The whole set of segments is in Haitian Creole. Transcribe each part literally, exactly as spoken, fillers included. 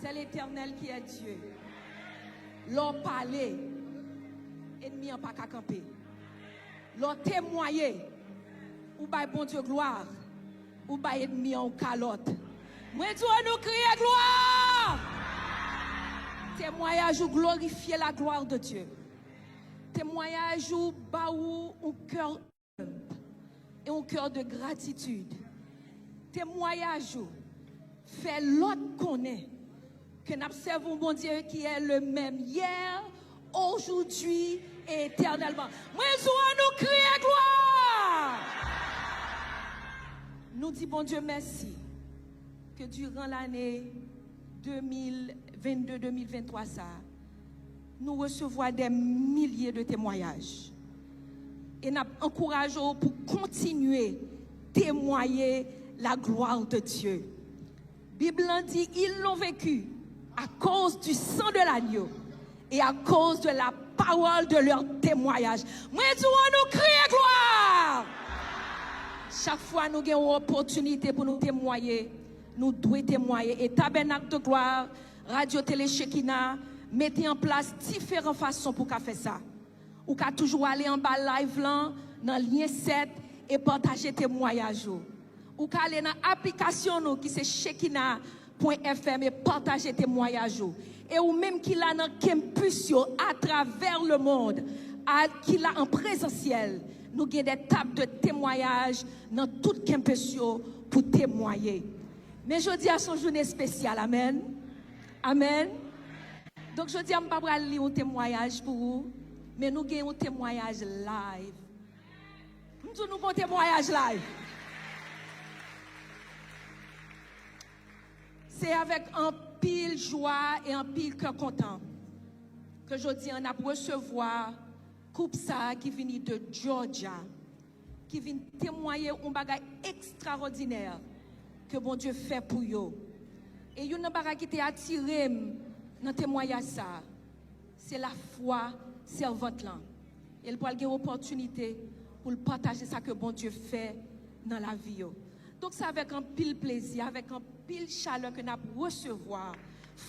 C'est l'Éternel qui est Dieu. Lè w pale, ènmi an pa ka kanpe. Lè w temwaye, ou bay Bondye glwa, ou bay ènmi an yon kalòt. Mwen di w, nou kriye glwa! Temwayaj ou glorifye la gloire de Dieu. Temwayaj ou ba ou yon kè e yon kè de gratitid. Temwayaj ou fè lòt konnen ke n ap sèvi yon Bondye ki est le même hier, aujourd'hui et éternellement. Mwen di w, nou kriye glwa! Nou di Bondye mèsi ke diran lane de mil vennde, de mil venntwa sa a, nou resevwa dè milye de temwayaj. E n ap ankouraje w pou kontinye temwaye la gloire de Dieu. Bib lan di, ils l'ont vécu à cause du sang de l'agneau et à cause de la parole de leur témoignage. Mwen di w, nou kriye glwa! Chak fwa nou gen yon opòtinite pou nou temwaye, nou dwe temwaye. E Tabènak de Glwa, Radyo Tele Shekina, mete an plas diferan fason pou ka fè sa. Ou ka toujou ale anba live lan, nan lyen sèt, e pataje temwayaj ou. Ou ka ale nan aplikasyon nou ki se Shekina pwen F M e pataje temwayaj ou. E ou menm ki la nan campus yo atravè lemonn, a, ki la an prezansyèl, nou gen de tab de temwayaj nan tout campus yo pou temwaye. Men jodi a se yon jounen espesyal, amèn. Amèn. Donk jodi a m pa pral li yon temwayaj pou ou, men nou gen yon temwayaj live. M di w nou gen yon temwayaj live. Se avèk anpil jwa e anpil kè kontan ke jodi a n ap resevwa koup sa a ki vini de Georgia, ki vin temwaye yon bagay ekstraòdinè ke Bondye fè pou yo. E youn nan bagay ki te atire m nan temwayaj sa a, se lafwa sèvant lan. E l pral gen opòtinite pou l pataje sa ke Bondye fè nan lavi yo. Donk, se avèk anpil plezi, avèk anpil chalè ke n ap resevwa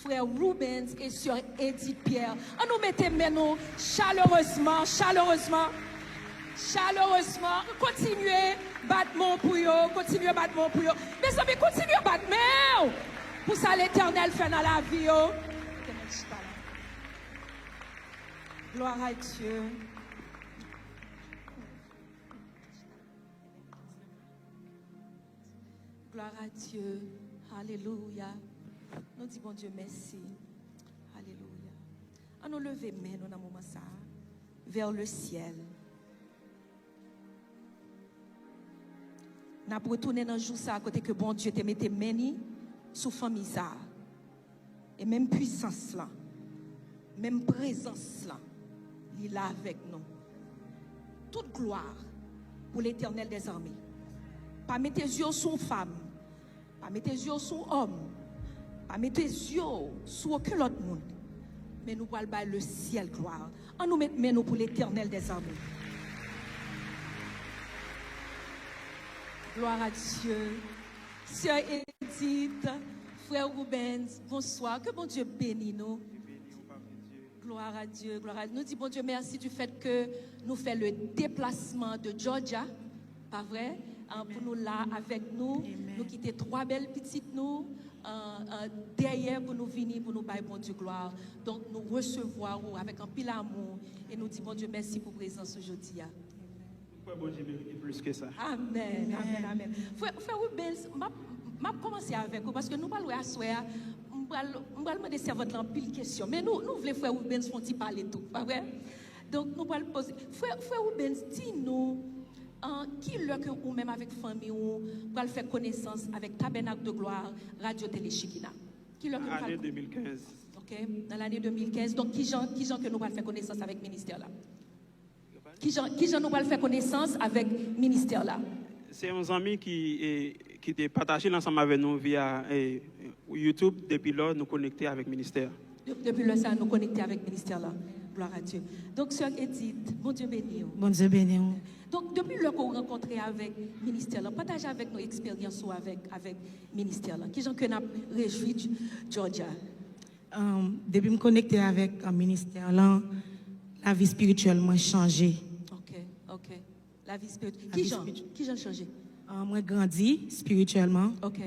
frè Rubens e sè Edith Pierre. An nou mete men nou chalerezman, chalerezman, chalerezman. Kontinye bat men w pou yo, kontinye bat men w pou yo. Mezanmi, kontinye bat men w pou sa Letènèl fè nan lavi yo. Gloire à Dieu. Gloire à Dieu. Alelouya. Nou di Bondye mèsi. Alelouya. An nou leve men nou nan moman sa a. Vers le ciel. N ap retounen nan jou sa a kote ke Bondye te mete men ni sou fanmi sa a. E menm pwisans lan, menm prezans lan, li la avèk nou. Tout glwa pou Letènèl dèzame. Pa mete zye w sou yon fanm, pa mete zye w sou yon òm, pa mete zye w sou okenn lòt moun. Men nou pral bay le ciel gloire. An nou met men nou pou Letènèl dèzame. Gloire à Dieu. Sè Edith, frè Rubens, bonswa. Ke Bondye beni nou. Gloire à Dieu, gloire à Dieu. Nou di Bondye mèsi du fait ke nou fè le deplasman de Georgia, pa vre? An, pou nou la avèk nou. Amen. Nou kite twa bèl pitit nou, an, an, dèyè pou nou vini, pou nou bay Bondye glwa. Donk, nou resevwa ou avèk anpil amou e nou di Bondye mèsi pou prezans ou jodi a. Kwè Bondye merite plis ke sa. Amèn, amèn, amèn. Frè, frè Rubens, m ap, m ap kòmanse avèk ou, paske nou pral wè aswè a, m pral, m pral mande sèvant lan anpil kesyon. Men nou, nou vle frè Rubens fè yon ti pale tou, pa vre? Donk, nou pral poze. Frè, frè Rubens, di nou, an, ki lè ke ou menm avèk fanmi ou pral fè konesans avèk Tabènak de Glwa, Radyo Tele Shekina? Ki lè ke nou pral... Ane de mil kenz. Ok, nan lane de mil kenz. Donk, kijan, kijan ke nou pral fè konesans avèk ministè la? Kijan, kijan nou pral fè konesans avèk ministè la? Se yon zanmi ki, e, ki te pataje l ansanm avè nou via, e, YouTube. Depi lò, nou konekte avèk ministè a. De-, depi lè sa, nou konekte avèk ministè la. Gloire à Dieu. Donk, sè Edith, Bondye beni w. Bondye beni w. Donk, depi lè ke w rankontre avèk ministè la, pataje avèk nou eksperyans ou avèk, avèk ministè la. Kijan ke n ap rejwi G-, Georgia? Um, depi m konekte avèk uh, ministè lan, lavi espirityèl mwen chanje. Ok, ok. Lavi espirityèl. Kijan? Kijan l chanje? Uh, mwen grandi espirityèlman. Ok.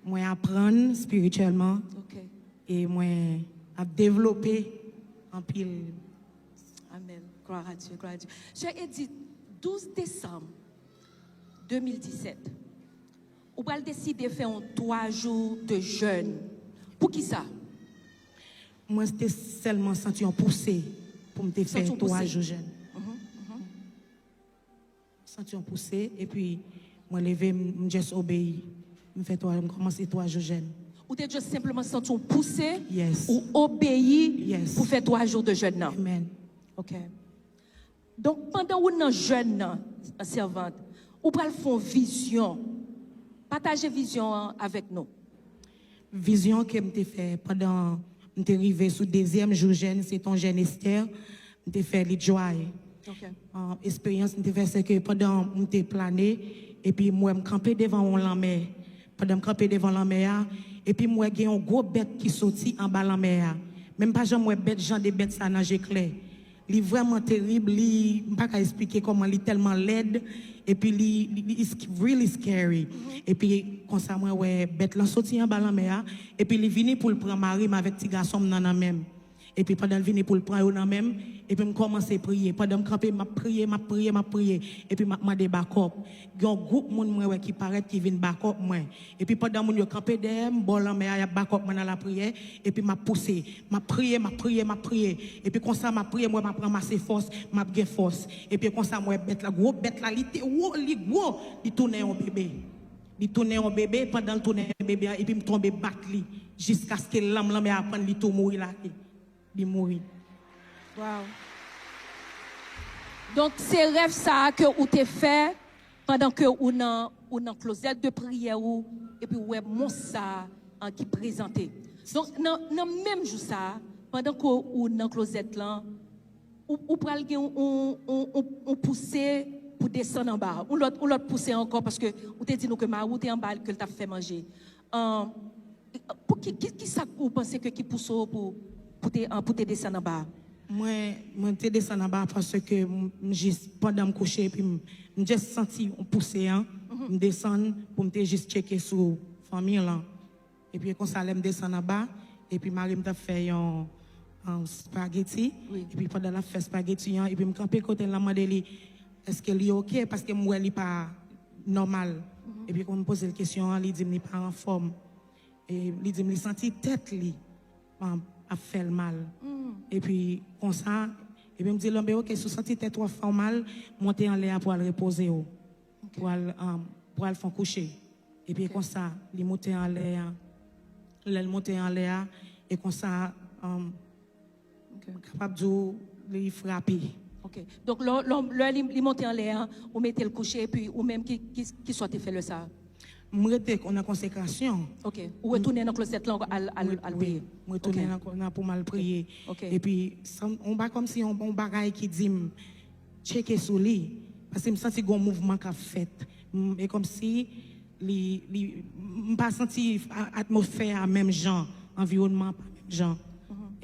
Mwen aprann espirityèlman. Ok. E mwen ap devlope anpil. Amen. Gloire à Dieu, gloire à Dieu. Sè Edith, douz désanm de mil disèt, ou pral deside fè yon twa jou de jèn. Poukisa? Mwen te sèlman santi yon pouse pou m te fè twa jou jèn. Santi yon pouse, epi mwen leve, m just obeyi. M fè twa, m kòmanse twa jou jèn. Ou te just senpleman santi yon pouse, Yes. ou obeyi Yes. pou fè twa jou de jèn nan. Amen. Ok. Donk, pandan ou nan jèn nan, sèvant, ou pral fè yon vizyon. Pataje vizyon an avèk nou. Vizyon ke m te fè pandan m te rive sou dezyèm jou jèn, se ton jèn Esther, m te fè li dry. Ok. Uh, eksperyans m te fè, se ke pandan m te plane, epi m wè m kanpe devan yon lanmè. Pandan m kanpe devan lanmè a, epi m wè gen yon gwo bèt ki soti anba lanmè a. Men m pa janm wè bèt, jan de bèt sa nan je klè. Li vrèman terib, li, m pa ka eksplike kòman, li tèlman lèd, epi li, li, li is really scary. Epi konsa mwen wè bèt lan soti anba lanmè a, epi li vini pou l pran mari m avèk ti gason m nan nan men m. Epi pandan l vini pou l pran yo nan men m, epi m kòmanse priye. Pandan m kanpe, m ap priye, m ap priye, m ap priye. Epi m ap mande bakòp. Gen yon gwoup moun mwen wè ki parèt ki vin bakòp mwen. Epi pandan moun yo kanpe dèyè m, bò lanmè a, y ap bakòp mwen nan lapriyè. Epi m ap pouse. M ap priye, m ap priye, m ap priye. Epi konsa m ap priye, m wè m ap ranmase fòs, m ap gen fòs. Epi konsa m wè bèt la, gwo bèt la, li te wo, li gwo, li tounen yon bebe. Li tounen yon bebe, pandan l tounen bebe a, epi m tonbe bat li, jiskaske lanm lanmè a pran li tou mouri la. Li mouri. Wow. Donk, se rèv sa a ke ou te fè pandan ke ou nan, ou nan klozèt de priyè ou, epi ou wè mons sa a ki prezante. Donk, nan, nan menm jou sa a, pandan ke ou nan klozèt lan, ou, ou pral gen yon, yon, yon, yon pouse pou desann anba. Yon lòt, yon lòt pouse ankò, paske ou te di nou ke mari w te anba, ke l t ap fè manje. An, pou ki, ki, ki sa ou panse ke ki pouse w pou, pou te, an, pou te desann anba? Mwen, mwen te desann anba paske m, m jis, pandan m kouche, epi m, m just santi yon pouse an, m desann pou m te jis tcheke sou fanmi lan. Epi konsa, lè m desann anba, epi mari m t ap fè yon, yon spageti, Wi. Epi pandan l ap fè spageti an, epi m kanpe kote l, m mande li, èske li oke, paske m wè li pa nòmal. Epi kon m poze l kesyon an, li di m li pa anfòm. E li di m li santi tèt li um, ap fè l mal. Epi konsa, epi m di l, "Enben, oke, si w santi tèt w ap fè w mal, monte anlè a pou al repoze w. Pou al, um, pou al fè w kouche." Epi konsa, li monte anlè a. Lè l monte anlè a, e konsa, um, m kapab di w, li frape. Ok. Donk, lè, lè, lè li, li monte anlè a, ou mete l kouche, epi ou menm, ki, ki, ki sa w te fè lè sa a? M rete kon nan konsekrasyon. Ok. Ou retounen nan klozèt lan al, al, al priye. M retounen nan, nan pou m al priye. Ok. Epi, sa, yon ba kòmsi yon, yon bagay ki di m, tcheke sou li. Paske m santi gon mouvman k ap fèt. M, e kòmsi li, li, m pa santi a- atmosfè a menm jan, anviwònman an pa menm jan.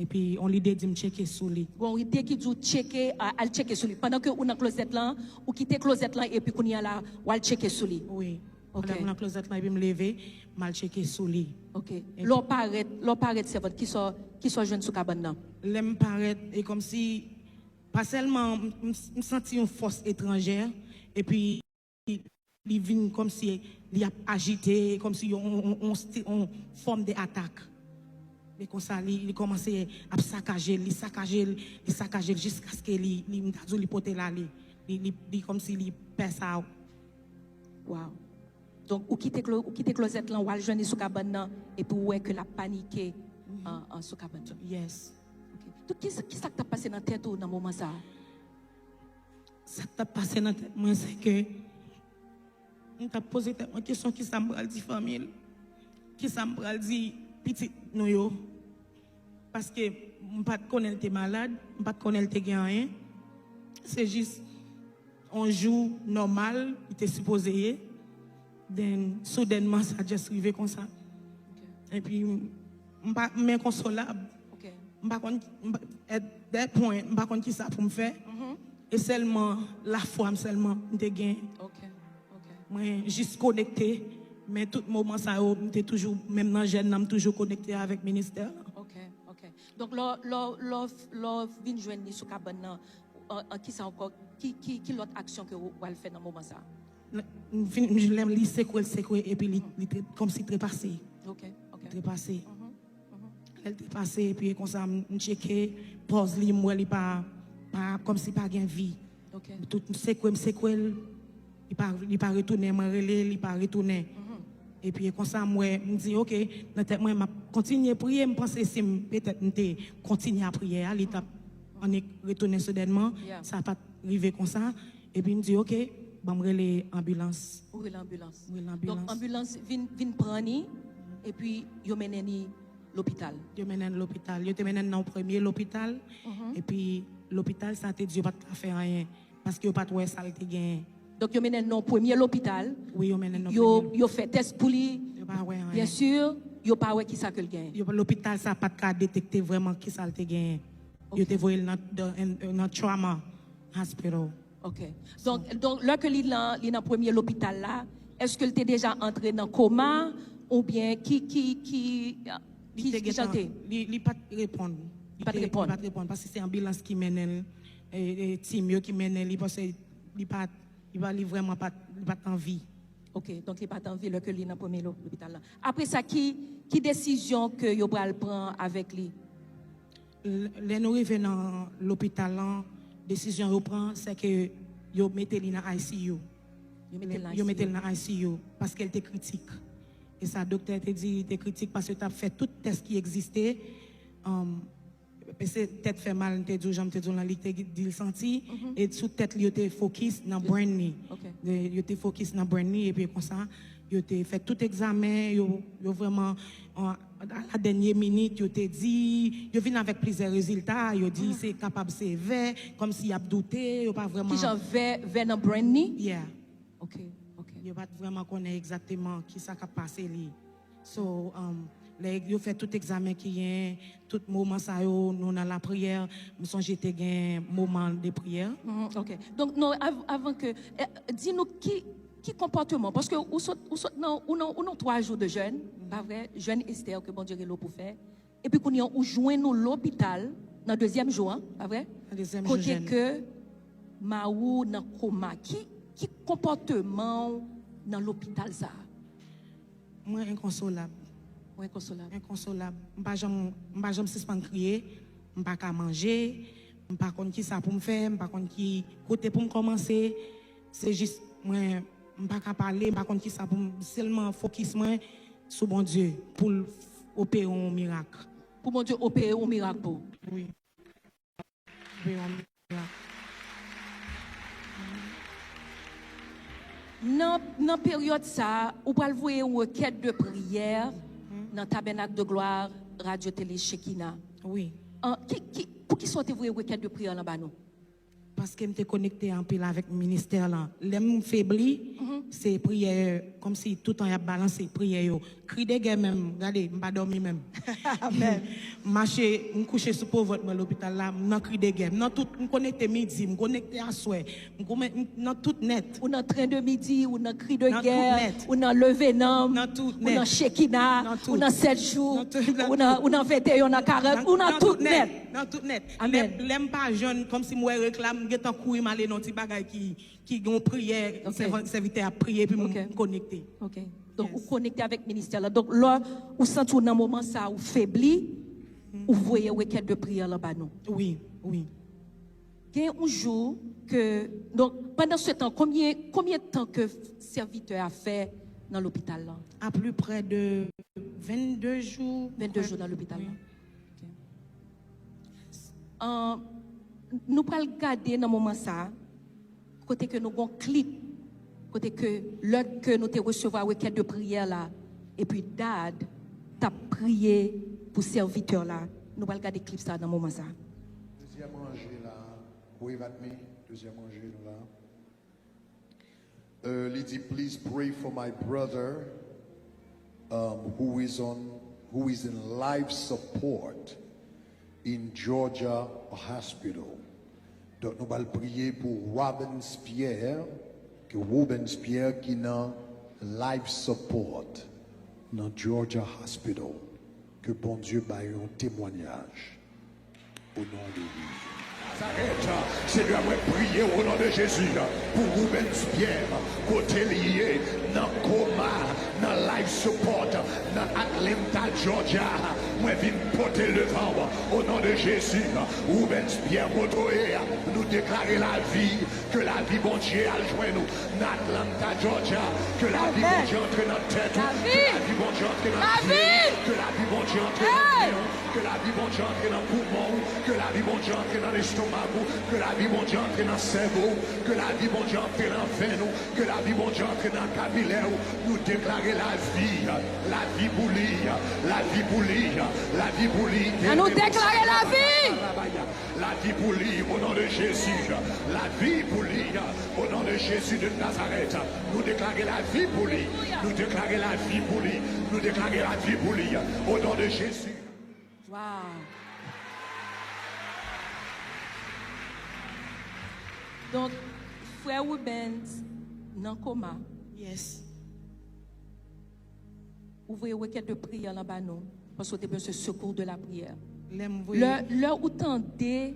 Epi, yon lide di m tcheke sou li. Gon ide ki di w tcheke, a- al tcheke sou li. Pandan ke ou nan klozèt lan, ou kite klozèt lan, epi kounye a la, w al tcheke sou li. Wi. Ok. Pandan m nan klozèt lan, epi m leve, m al tcheke sou li. Ok. Lè w parèt, lè w parèt, sèvant, ki sa, ki sa w jwenn sou kabann nan? Lè m parèt, e kòmsi, pa sèlman, m, m, m santi yon fòs etranjè, epi li vin kòmsi li ap ajite, kòmsi yon, yon, yon, yon sti- yon fòm de atak. E konsa, li, li kòmanse ap sakaje l, li sakaje l, li sakaje l jiskaske li, li, m ta di w, li pote l ale. Li, li, li kòmsi li pè sa. Wow. Donk, ou kite, klo, ou kite klozèt lan, w al jwenn li sou kabann nan, epi w wè ke l ap panike an, an sou kabann nan. Yes. Ok. Donk, ki sa, ki sa k t ap pase nan tèt ou nan moman sa a? Sa k t ap pase nan tèt mwen, se ke m t ap poze tèt mwen kesyon, kisa m pral di fanmi l? Kisa m pral di pitit nou yo? Paske m pa t konnen l te malad, m pa t konnen l te gen anyen. Se jis yon jou nòmal, li te sipoze ye. Then, soudènman, sa just rive konsa. Epi, m pa, m enkonsolab. m pa konn, m pa- at that point, m pa konn ki sa pou m fè. E sèlman lafwa m sèlman m te gen. Ok, ok. Mwen jis konekte, men tout moman sa yo, m te toujou, menm nan jèn nan, m toujou konekte avèk ministè. Ok, ok. Donk, lò, lò, lò, lò vin jwenn li sou kabann nan, an, an ki sa ankò, ki, ki, ki lòt aksyon ke ou pral fè nan moman sa? M fin, m, lè li sekwe, l sekwe, epi li, li tre, kòmsi trepase. Ok, ok. Li trepase. Lè l trepase, epi e konsa, m, m tcheke pòz li, m wè li pa, pa, kòmsi pa gen vi. Ok. Tout m sekwe, m sekwe l, li pa, li pa retounen, mwen rele, li pa retounen. Epi e konsa, m wè, m di, ok, nan tèt mwen, m ap kontinye priye, m panse si m, petèt, m te kontinye a priyè a, li t ap annik retounen soudènman, Yeah. sa pa t rive konsa. Epi m di, ok, ban m rele anbilans. Ou rele anbilans. M rele Donk, anbilans. Anbilans vin, vin pran ni, epi yo mennen ni lopital. Yo mennen l lopital. Yo te mennen l nan premye lopital. Epi lopital sa te di yo pa t ka fè anyen. Paske yo pa t wè sa l te genyen. Donk, yo mennen l nan premye lopital. Wi, yo mennen l nan Yo, premye. Yo fè tès pou li. Yo pa wè anyen. Byen si, yo pa wè ki sa ke l genyen. Yo, lopital sa pa t ka detekte vrèman ki sa l te genyen. Yo Ok. Te voye l nan, nan, nan trauma hospital. Ok. Donk, donk lè ke li nan, li nan premye lopital la, èske l te deja antre nan koma oubyen ki, ki, ki, Li ki, te ki jan l te? Li, li pa t reponn. Li pa t reponn. Li pa t reponn, paske se anbilans ki mennen l, e, e, tim yo ki mennen li, paske li pa, li pa, li vrèman pa, li pa t anvi. Ok, donk li pa t anvi lè ke li nan premye lo-, lopital la. Apre sa, ki, ki desizyon ke yo pral pran avèk li? L-, lè nou rive nan lopital lan, desizyon yo pran, se ke yo mete li nan I C U. Yo mete l nan Yo mete I C U. L nan I C U, paske l te kritik. E sa, doktè te di, li te kritik, paske yo t ap fè tout tès ki egziste. Um, se tèt fè mal, m te di w, jan m te di w lan, li te di l santi. E sou tèt li, yo te fokis nan brain li. Ok. De, yo te fokis nan brain li, epi konsa, yo te fè tout egzamen, yo, yo vrèman, an, a la dènye minit, yo te di, yo vin avèk plizyè rezilta, yo di se kapab sevè, kòmsi y ap doute, yo pa vrèman. Ki jan vè, vè nan brain ni? Yeah. Ok, ok. Yo pa t vrèman konnen egzakteman ki sa k ap pase li. So, um, lè yo fè tout egzamen ki gen, tout moman sa yo, nou nan lapriyè, m sonje te gen moman de priyè. Mhm, ok. Donk, non, av-, avan ke, eh, di nou ki, ki konpòteman, paske ou sot, ou sot nan, ou nan, ou nan twa jou de jèn, pa vre? Jèn Esther ke Bondye rele w pou fè. Epi kounye a, ou jwenn ou lopital, nan dezyèm jou an, pa vre? Nan dezyèm jou Kote jèn. Ke mari w nan koma. Ki, ki konpòteman w nan lopital sa a? Mwen enkonsolab. Ou enkonsolab. Enkonsolab. M pa janm, m pa janm sispann kriye. M pa ka manje. M pa konn ki sa pou m fè. M pa konn ki kote pou m kòmanse. Se jis mwen, m pa ka pale. M pa konn ki sa pou m, sèlman fokis mwen sou Bondye pou l opere yon mirak. Pou Bondye opere yon mirak pou ou. Wi. Opere yon mirak. Nan, nan peryòd sa a, ou pral voye yon rekèt de priyè nan Tabènak de Glwa, Radyo Tele Shekina. Wi. An, ki, ki, poukisa w te voye rekèt de priyè lan ba nou? Paske m te konekte anpil avèk ministè lan. Lè m febli, se priyè, kòmsi toutan y ap balanse priyè yo. Kri de gè menm, gade, m pa dòmi menm. Amèn. M mache, m kouche sou po vant mwen lopital la, m nan kri de gè. M nan tout, m konekte midi, m konekte aswè. M konmen-, m nan tout nèt. Ou nan tren de midi, ou nan kri de Nan gè, tout nèt. Ou nan leve nanm, Nan tout ou nan nèt. Shekina, Nan tout. Ou nan sèt jou, Nan tout, nan ou nan, tout. Ou nan venteyon, nan karant, ou nan tout nèt. Nan tout nèt. Amèn. Lè, lè m pa jwenn, kòmsi m wè reklam, m gentan kouri m ale nan ti bagay ki, ki gen yon priyè, Ok. sèvan-, sèvitè ap priye, epi m Ok. konekte. Ok. Donk, Yes. Ou konekte avèk ministè la. Donk, lè ou santi w nan moman sa, ou febli, ou voye rekèt de priyè lan ba nou. Wi, wi. Gen yon jou ke, donk, pandan se tan, konbyen, konbyen tan ke sèvitè a fè nan lopital lan? À peu près de vennde jou. Vennde jou nan lopital lan. Wi. Ok. An, nou pral gade nan moman sa, kote ke nou gon klip, kote ke lè ke nou te resevwa rekèt de priyè la, epi Dad t ap priye pou sèvitè la. Nou pral gade klip sa nan moman sa. Dezyèm ranje la, wave at me, dezyèm ranje nou la. Euh, li di, please pray for my brother, um, who is on, who is in life support. in Georgia Hospital. Donk nou pral priye pou Robens Pierre, ke Robens Pierre ki nan life support nan Georgia Hospital. Ke Bondye bay yon temwanyaj. O non de Jezi. Nazarèt, Senyè, mwen priye o non de Jezi pou Rubens Pierre, kote l ye, nan koma, nan life support, nan Atlanta, Georgia. Mwen vin pote l devan w o non de Jezi. Rubens Pierre, kote w ye a, nou deklare lavi, ke lavi Bondye al jwenn ou. Nan Atlanta, Georgia, ke lavi Bondye antre nan tèt ou, ke lavi Bondye antre nan pye ou, ke lavi Bondye antre nan men ou, ke lavi Bondye antre nan poumon ou, ke lavi Bondye antre nan lestomak ou, ke lavi Bondye antre nan sèvo ou, ke lavi Bondye antre nan venn ou, ke lavi Bondye antre nan kapilè ou. Nou deklare lavi, lavi pou li, lavi pou li, lavi pou li. An nou deklare lavi! Lavi pou li, o non de Jezi. Lavi pou li, o non de Jezi de Nazarèt. Nou deklare lavi pou li. Nou deklare lavi pou li. Nou deklare lavi pou li, o non de Jezi. Wow. Donk, frè Rubens nan koma. Yes. Ou voye rekèt de priyè lan ba nou, paske w te bezwen sekou de la priyè. Lè m voye Lè, lè ou tande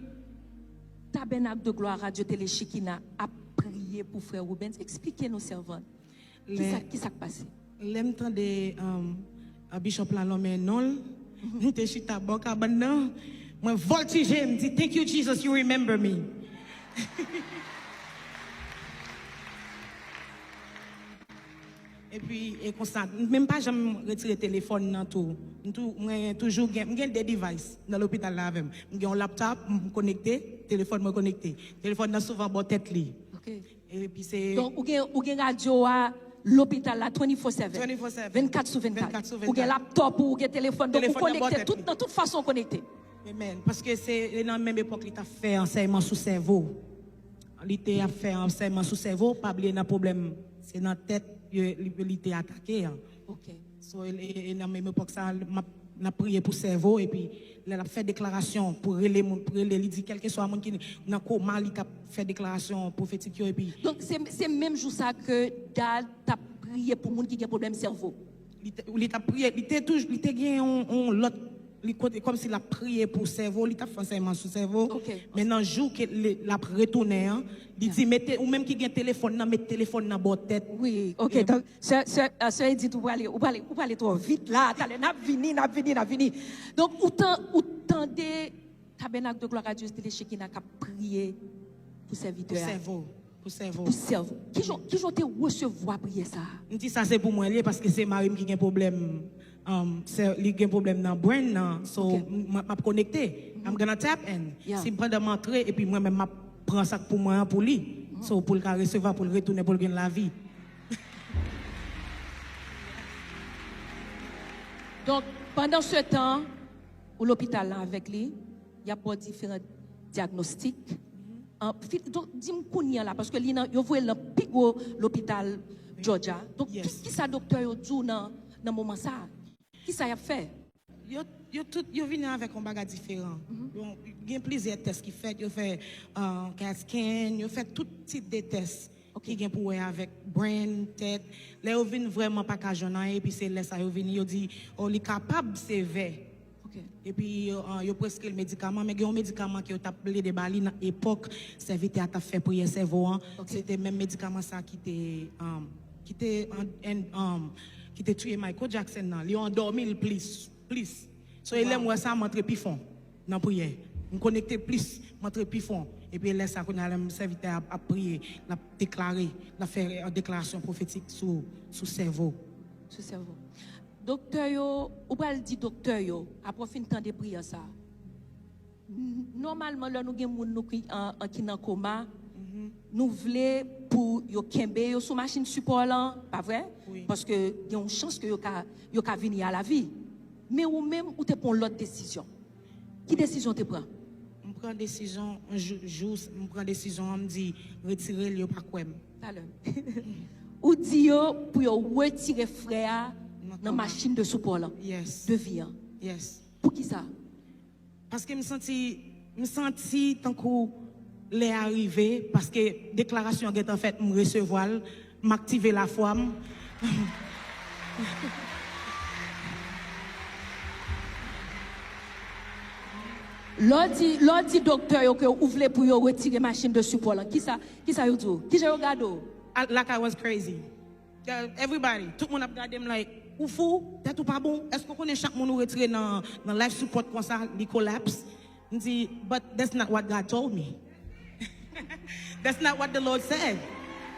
Tabènak de Glwa, Radyo Tele Chikina ap priye pou frè Rubens, eksplike nou, sèvant. Kisa, kisa k pase? Lè m tande um, a Bishop la lonmen non l, nou te chita bò kabann nan, mwen vòltije, m di, "Thank you, Jesus, you remember me." Epi, e konsa, men m pa janm retire telefòn nan tou. M tou, mwen toujou gen, m gen de device nan lopital la avè m. M gen yon laptop, m konekte, telefòn mwen konekte. Telefòn nan souvan bò tèt li. Ok. Epi se Donk, ou gen, ou gen radyo a lopital la twenty-four seven. Twenty-four seven. Vennkat sou vennkat. Vennkat sou vennkat. Ou gen laptop ou, ou gen telefòn. Donk, ou konekte tout, nan tout fason w konekte. Amen. Paske se nan menm epòk li t ap fè ansèyman sou sèvo. Li te ap fè ansèyman sou sèvo, pa bliye nan pwoblèm, se nan tèt yo, li, li te atake an. Ok. So, e, e, e nan menm epòk sa, m ap, n ap priye pou sèvo, epi lè l ap fè deklarasyon pou rele moun, pou rele, li di kèlkeswa moun ki nan koma, li t ap fè deklarasyon pwofetik yo, epi Donk, se, se menm jou sa ke Dad t ap priye pou moun ki gen pwoblèm sèvo. Li te, li t ap priye, li te toujou, li te gen yon, yon lòt, li kote, kòmsi l ap priye pou sèvo, li t ap fè ansèyman sou sèvo. Ok. Men nan jou ke li, l ap retounen an, li di, "Mete, ou menm ki gen telefòn nan, met telefòn nan bò tèt." Wi, ok, donk, sè, sè, euh, sè Edith, ou prale, ou prale, ou prale twò vit la, talè, n ap vini, n ap vini, n ap vini. Donk, ou tan, ou tande Tabènak de Glwa Radyo Tele Chikina k ap priye pou sèvitè a. Pou sèvo. Pou sèvo. Pou sèvo. Kijan, kijan w te resevwa priyè sa a? M di sa se pou mwen li ye, paske se mari m ki gen pwoblèm, um, se, li gen pwoblèm nan brain nan, so, m, m ap konekte. I'm gonna tap in. Yeah. Si m pandan m antre, epi mwen menm m ap pran sa k pou mwen an pou li. So, pou l ka resevwa, pou l retounen, pou l gen lavi. Donk, pandan se tan, ou lopital la avèk li, y ap ba w diferan dyagnostik. An, fi-, donk, di m kounye a la, paske li nan, yo voye l nan pi gwo lopital Georgia. Donk, ki, kisa doktè yo di w nan, nan moman sa a? Kisa y ap fè? Yo, yo tout, yo vini avèk yon bagay diferan. Bon, gen plizyè tès ki fèt, yo fè, euh, CAT scan, yo fè tout tip de tès ki gen pou wè avèk brain, tèt. Lè yo vin vrèman pa ka jwenn anyen, epi se lè sa yo vini, yo di, "Oh, li kapab sevè." Ok. Epi yo, euh, yo preskri l medikaman, men gen yon medikaman ke yo t ap plede ba li nan epòk sèvitè a t ap fè priyè sèvo an. Ok. Se te menm medikaman sa ki te, euh, ki te, an, an, um, ki te tiye Michael Jackson nan. Li andòmi l plis, plis. So, e lè m wè sa, m antre pi fon nan priyè. M konekte plis, m antre pi fon. Epi lè sa, kounye a, lè m sèvitè a ap, ap priye, l ap deklare, l ap fè, euh, deklarasyon pwofetik sou, sou sèvo. Sou sèvo. Doktè yo, ou pral di doktè yo, apre w fin tande priyè sa a, n-, nòmalman, lè nou gen moun nou ki an, an, ki nan koma, nou vle pou yo kenbe yo sou machin sipò lan, pa vre? Wi. Paske gen yon chans ke yo ka, yo ka vini a lavi. Men ou menm, ou te pran yon lòt desizyon. Ki desizyon w te pran? M pran desizyon, yon jou, jou, m pran desizyon an, m di, "Retire l, yo pa kwè m." Talè. Ou di yo pou yo retire frè a nan machin de sipò lan, de vi an. Yes. Poukisa? Paske m santi, m santi tankou lè a rive, paske deklarasyon an gentan fèt, m resevwa l, m aktive lafwa m. Lè w di, lè w di doktè yo ke ou vle pou yo retire machin de sipò lan, kisa, kisa yo di w? Kijan yo gade w? I, like I was crazy. Uh, everybody, tout moun ap gade m like, ou fou, tèt ou pa bon. Èske w konnen chak moun ou retire nan, nan life support konsa, li collapse? M di, but that's not what God told me. That's not what the Lord said.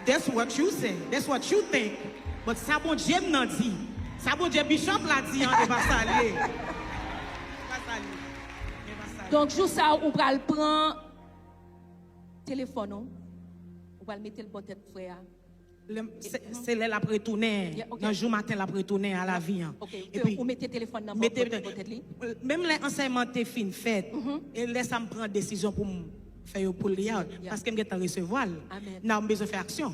That's what you say. That's what you think. But sa Bondye m nan di, sa Bondye bishop la di an, e pa sa l ye. E pa sa l ye. E pa sa l ye. Donk, jou sa a, ou pral pran telefòn ou, ou pral mete l bò tèt frè a. Lè m- se se lè l ap retounen, Yeah, ok. Nan jou maten l ap retounen a lavi an. Ok, ke ou mete telefòn nan bò bò tèt li. Menm lè ansèyman te fin fèt, e lè sa m pran desizyon pou m fè yo pull li out, Yeah. Paske m gentan resevwa l. Amen. Nan m bezwen fè aksyon.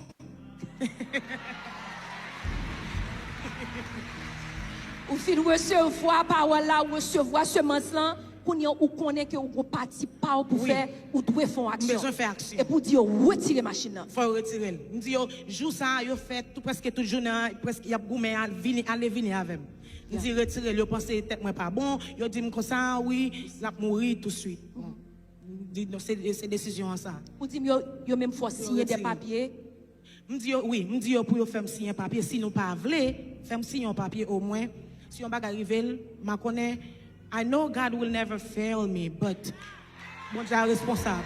Ou fin resevwa pawòl la, ou resevwa semans lan, kounye a ou konnen ke ou gon pati pa w pou Wi. Fè, ou dwe fè yon M aksyon. Bezwen fè aksyon. Epi w di yo retire machin nan. Fò yo retire l. M di yo, jou sa a, yo fè tou, prèske tout jounen an, prèske y ap goumen al vini, ale vini avè m. M di, Yeah. Retire l, yo panse tèt mwen pa bon, yo di m konsa, wi, l ap mouri touswit. Bon. M di, non, se se desizyon an sa. Ou di m yo, yo menm fò siyen de Retire. Papye. M di yo, wi, m di yo pou yo fè m siyen papye. Si nou pa vle, fè m siyen yon papye omwen. Si yon bagay rive l, m a konnen, I know God will never fail me, but Bondye a responsab.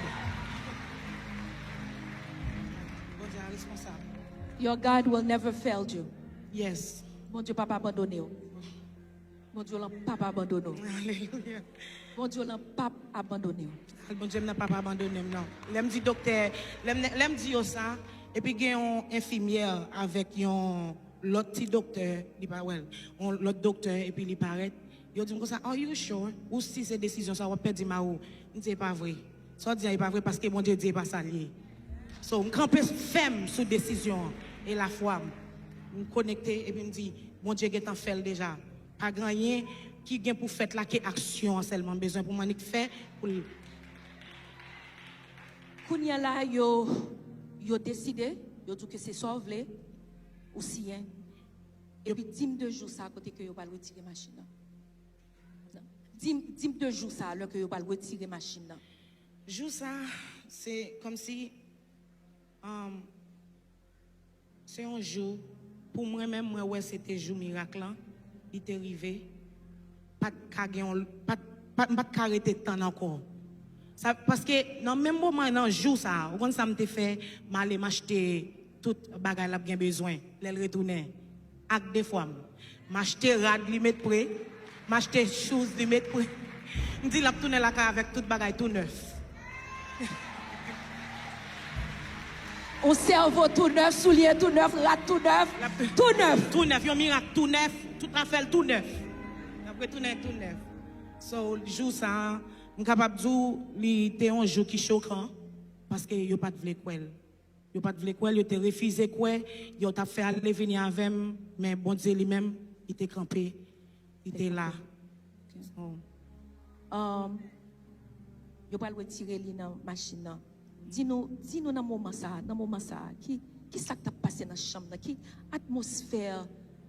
Bondye a responsab. Your God will never fail you. Yes. Bondye p ap abandone w. Bondye w lan p ap abandone w. Alelouya. Bondye w lan p ap abandone w. Al Bondye m nan p ap abandone m non. Lè m di doktè, lè m, lè m di yo sa, epi gen yon enfimyè avèk yon lòt ti doktè, li pa wè l, yon lòt doktè, epi li parèt. Yo di m konsa, are you sure? Ou si se desizyon sa, w ap pèdi mari w. M di, e pa vre. Sa w di a, e pa vre, paske Bondye di e pa sa l ye. So, m kanpe fèm sou desizyon an e lafwa m. M konekte, epi m di, Bondye gentan fè l deja. Pa gen anyen ki gen pou fèt la ke aksyon an sèlman. M bezwen pou m annik fè pou l. Kounye a la, yo, yo deside, yo di w ke se sa w vle, ou siyen. Epi di m de jou sa kote ke yo pral retire machin nan. Di m, di m de jou sa lè ke yo pral retire machin nan. Jou sa, se kòmsi, um, se yon jou, pou mwen menm, mwen wè se te jou mirak lan, li te rive, pa t ka gen yon, pa t, pa, m pa t ka rete tann ankò. Sa, paske nan menm moman, nan jou sa, ou konn sa m te fè, m ale m achte tout bagay l ap gen bezwen, lè l retounen. Ak de fwa m. M achte rad li met pre, m achte shoes li met pre. M di l ap tounen lakay avèk tout bagay tou nèf. Yon sèvo tou nèf, soulye tou nèf, rad tou nèf, tou nèf. Tou nèf, yon mirak tou nèf, tout afè l tou nèf. L ap retounen tou nèf. So, jou sa a, m kapab di w, li te yon jou ki chokan, paske yo pa t vle kwè l. Yo pa t vle kwè l, yo te refize kwè, yo t ap fè ale vini avè m, men Bondye li menm, li te kanpe, li te la. So, Um, yo pral retire li nan machin nan. Di nou, di nou nan moman sa, nan moman sa, ki, ki sa k t ap pase nan chanm nan? Ki atmosfè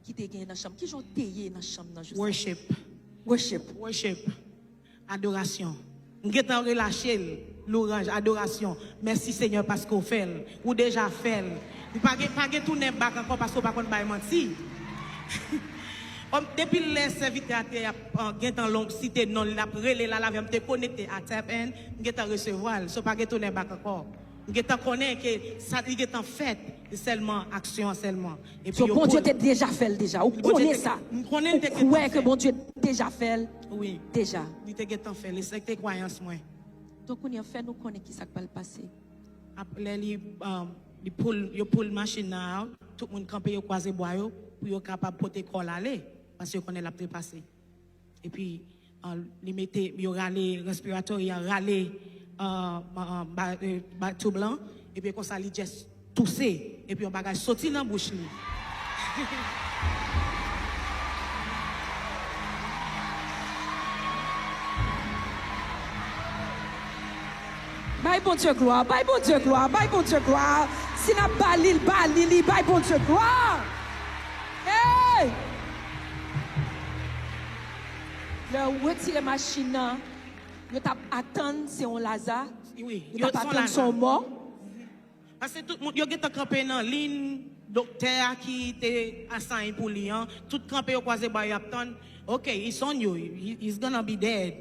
ki te gen nan chanm? Ki jan w te ye nan chanm nan jou sa? Worship. Worship. Worship. Adorasyon. M gentan relache l. Louranj, adorasyon. Mèsi Senyè paske w fè l. Ou deja fè l. Ou pa gen, pa gen tounen bak ankò paske w pa konn bay manti. Om, depi lè sèvitè a te ap, an, gentan lonm site non l, l ap rele l al avè m, te konekte a Tap In, m gentan resevwa l. So pa gen tounen bak ankò. M gentan konnen ke sa li gentan fèt, se sèlman aksyon an sèlman. Epi So, yo Bondye pran- te deja fè l deja. Ou Bondye konnen te- sa. M konnen l te Ou gentan kwè ke fè. Bondye deja fè l Wi. deja. Li te gentan fè l. E sa k te kwayans mwen. Donk, kounye a, fè nou konnen ki sa k pral pase. Ap, lè li, um, li pull, yo pull machin nan out, tout moun kanpe, yo kwaze bwa yo, pou yo kapab pote kò l ale, paske yo konnen l ap trepase. Epi, uh, li mete, yo rale respiratory an, rale, uh, ma- uh, ba- uh, ba tube lan, epi konsa li just touse, epi yon bagay soti nan bouch li. Bay Bondye glwa, bay Bondye glwa, bay Bondye glwa. Si n ap ba li, ba li, li bay Bondye glwa. Hey! Lè yo retire machin nan, yo t ap atann se yon Laza. Wi, yo t ap atann se yon mò. Paske tout moun, yo gentan kanpe nan liy, doktè a ki te assign pou li an, tout kanpe yo kwaze bra yo ap tann. Ok, it's on you, he- he's gonna be dead.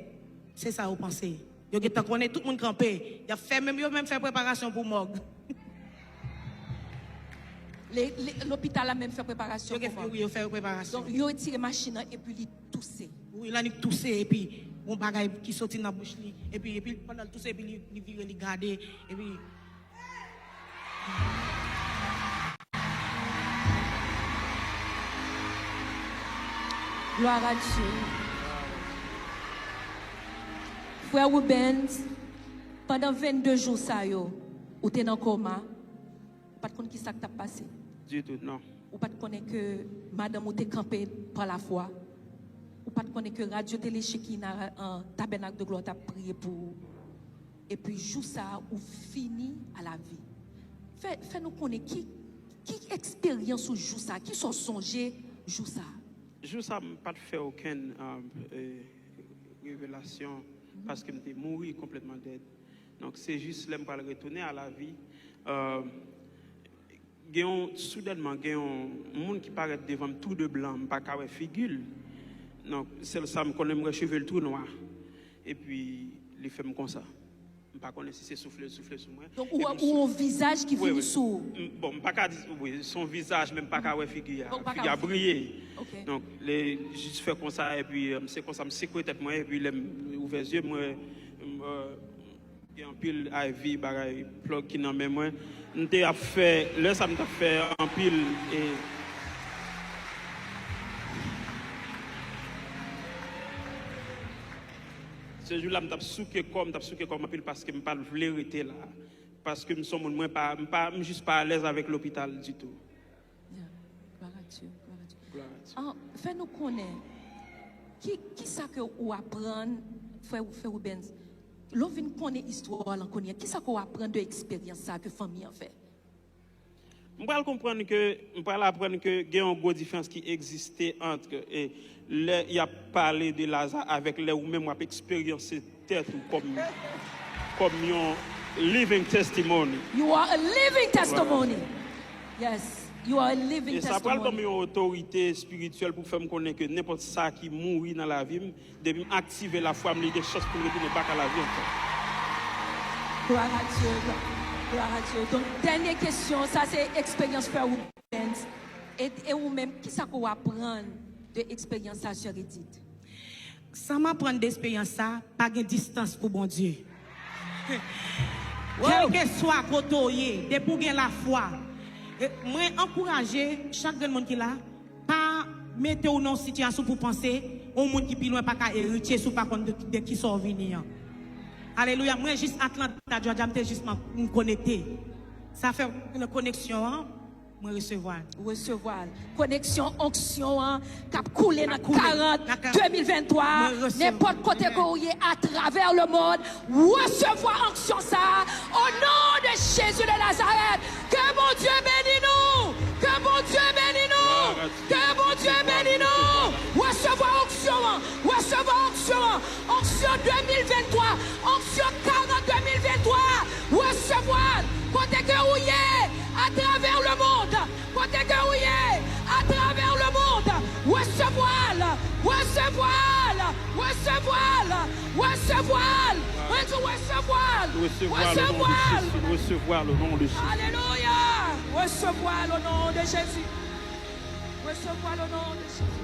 Se sa yo panse. Yo gentan konnen tout moun kanpe. Y ap fè menm, yo menm fè preparasyon pou mòg. Le- le- Lopital la menm fè preparasyon pou mòg. Wi, yo fè preparasyon. Donk, yo retire machin nan epi li touse. Wi, l annik touse epi yon bagay ki soti nan bouch li. Epi, epi pandan l touse, epi li, li vire, li gade. Epi Gloire à Dieu. Frè Rubens, pandan vennde jou sa yo, ou te nan koma, ou pa t konn ki sa k t ap pase. Ditou, non. Ou pa t konnen ke madanm ou te kanpe pa lafwa. Ou pa t konnen ke Radio Tele Shekinah, an, Tabènak de Glwa t ap priye pou ou. Epi jou sa a, ou fini a la vi. Fè, fè nou konnen ki, ki eksperyans ou jou sa a, ki sa w sonje jou sa a? Jou sa a, m pa t fè okenn, um, eh, revelasyon paske m te mouri konplètman dead. Donk, se jis lè m pral retounen a la vi, um, gen yon, soudènman, gen yon moun ki parèt devan m tou de blan, m pa ka wè figi l. Donk, sèl sa m konnen, m wè cheve l tou nwa. Epi, li fè m konsa. M pa konnen si se soufle l soufle sou mwen. Donk, ou, epi m ou sou- yon vizaj ki wi, vini wi. Sou ou. M- Bon, m pa ka di, wi, se yon vizaj, men m pa ka wè figi a. Bon, ou pa ka wè figi a. Figi a briye. Ok. Donk, li jis fè konsa, epi, euh, se konsa, m sekwe tèt mwen, epi lè m ouvè zye, m wè, m, euh, gen anpil I V, bagay, plug ki nan men mwen. M te ap fè, lè sa m t ap fè anpil, e, se jou la m t ap souke kò m, m t ap souke kò m anpil paske m pa t vle rete la. Paske m se yon moun, mwen pa, m pa, m jis pa alèz avèk lopital ditou. Yeah. Gloire à Dieu, gloire à Dieu. Gloire à Dieu. Ah, fè nou konnen, ki, ki sa ke ou aprann, frè, frè Rubens? Lè w vin konnen istwa w lan kounye a, ki sa ke w aprann de eksperyans sa ke fanmi an fè? M pral konprann ke, m pral aprann ke gen yon gwo diferans ki egziste ant, e, lè y ap pale de Laza avèk lè ou menm w ap eksperyanse tèt ou kòm, kòm yon living testimony. You are a living testimony. Yes, you are a living testimony. E sa pral ban m yon otorite espirityèl pou fè m konnen ke nenpòt sa ki mouri nan lavi m, depi m aktive lafwa m, li gen chans pou l retounen bak a lavi ankò. Gloire à Dieu, gloire à Dieu. Donk, dènye kesyon, sa se eksperyans frè Rubens. E, e ou menm, ki sa ke w aprann de eksperyans sa, sè Edith? Sa m aprann de eksperyans sa, pa gen distans pou Bondye. Kèlkeswa kote w ye, depi w gen lafwa, e, mwen ankouraje chak grenn moun ki la, pa mete w nan yon sitiyasyon pou w panse yon moun ki pi lwen pa ka eritye si w pa konn de, de kisa w vini an. Alelouya. Mwen jis Atlanta, Georgia, m te jis m konekte. Sa fè nan koneksyon an, mwen resevwa l. Resevwa l. Koneksyon onksyon an k ap koule nan karant, de mil venntwa, nenpòt kote ke w ye atravè lemonn, resevwa onksyon sa a, au nom de Jésus de Nazareth. Ke Bondye beni nou! Ke Bondye beni nou! Ke Bondye beni nou! Resevwa onksyon an! Resevwa onksyon an! Onksyon de mil venntwa! Onksyon karant de mil venntwa! Resevwa l! Kote ke ou ye, atravè lemonn! Kote ke ou ye, atravè lemonn, resevwa l, resevwa l, resevwa l, resevwa l. Mwen di resevwa l, resevwa l, o non de Jezi, resevwa l, o non de Jezi. Alelouya, resevwa l, o non de Jezi. Resevwa l, o non de Jezi.